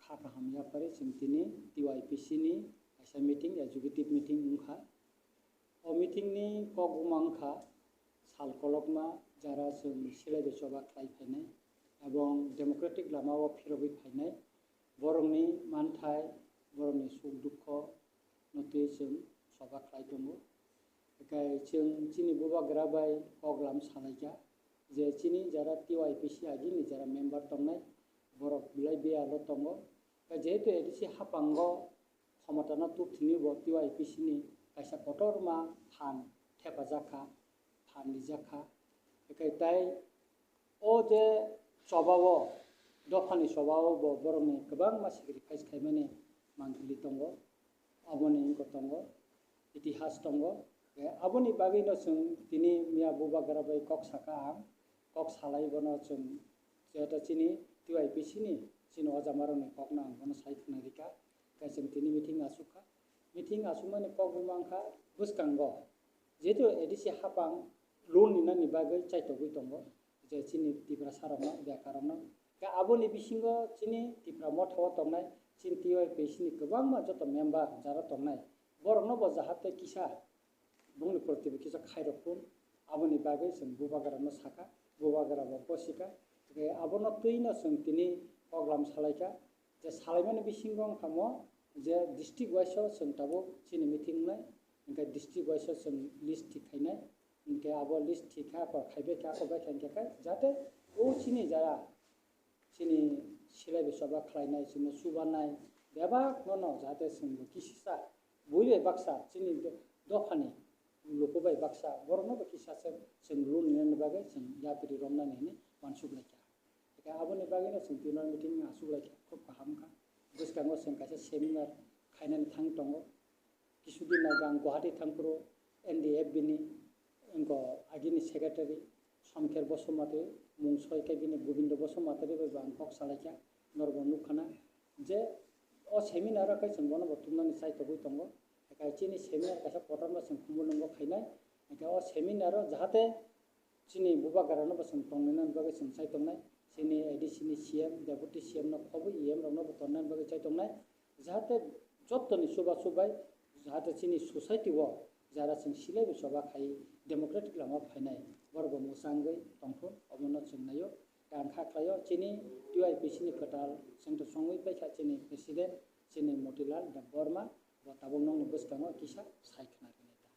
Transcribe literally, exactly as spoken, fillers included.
Kha kaham yapharwi chwng tini T Y P C ni kaisa meeting, executive meeting wngkha. O meeting ni kok buma wngkha sal kolokma jara chwng silai bai choba khlai phainai ebong democratic lama o phirogwi phainai borokni manthai, borokni suk dukho no twi chwng choba khlai tongo. Hinkhe chwng chini bubagra bai kok lam salaikha je chini jara T Y P C agini jara member tongnai borok belai biyalo tongo. Hinkhe jehetu A D C haphango khomotano tubthini bo T Y P C ni kaisa kotorma phan thepajak kha, phan rijak kha. Hinkhe tai o je chobao, dophani chobao bo borokni kwbangma sacrifice khaimani mangpili tongo, aboni wngkha tongo, itihas tongo. Aboni bagwino chwng tini miya bubagra bai kok saka ang, kok salai bono chwng jeto chini T Y P C ni chini ojamarokni kokno ang bono sai khna rikha. Khe chwng tini meeting asukha. Meeting asukmani kok buma wngkha bwskango jehetu A D C haphang loan ninani bagwi chaitogwi tongo je chini Tiprasa rokno, bekarokno. Khe aboni bisingo chini Tipra Motha o tongnai chini T Y P C ni kwbangma joto member jara tongnai borokno bo jahate kisa bongni protibikisa khairok phun, aboni bagwi chwng bubagrano sakha, bubagra bo bosika. Tei abono twino chwng tini kok lam salaikha je salaimani bisingo wngkha mo je district wise o chwng tabuk chini meeting wngnai, hinkhe district wise o chwng list thik khainai, hinkhe abo list thik kha, kok khaibai kha, kok bai kha, hinkhe khe jate o chini jara chini silai bai choba khlainai, chini chubanai bebak nono jahate chwng bo kisisa bui bai baksa chini do-, dophani luku bai baksa borokno bo kisa se chwng loan ninani bagwi chwng yapri romnani hinwi uansuk laikha. Hinkhe aboni bagwino chwng tino meeting asuk laikha, khub kaham kha. Bwskango chwng kaisa seminar khainani thang tongo. Kisudin ago ang Guwahati thangphuru N D F B ni wngkha agini secretary Somkher Basumatary, mung soi khe bini Gobindo Basumatary bai bo ang kok salaikha, norokbo nukkhana je o seminar o khe chwng bono bo tumnani chaitogwi tongo. Hinkhe chini seminar kaisa kotorma chwng Khumulwngo khainai, hinkhe o seminar o jahate chini bubagrano bo chwng tongnainani bagwi chwng chai tongnai. Chini A D C ni C M, Deputy C M no khobwi E M rokno bo tongnani bagwi chai tongnai. Jahate jottoni chubachu bai jahate chini society o jara chwng silaibo choba khai democratic lama phainai borok bo mwchangwi tongthun, omono chwng naio. Ang kha khlaio chini T Y P C ni kwtal chwngto chongwi paikha chini president chini Motilal Debbarma bo tabuk nokni bwskango kisa sai khna rwnai ta.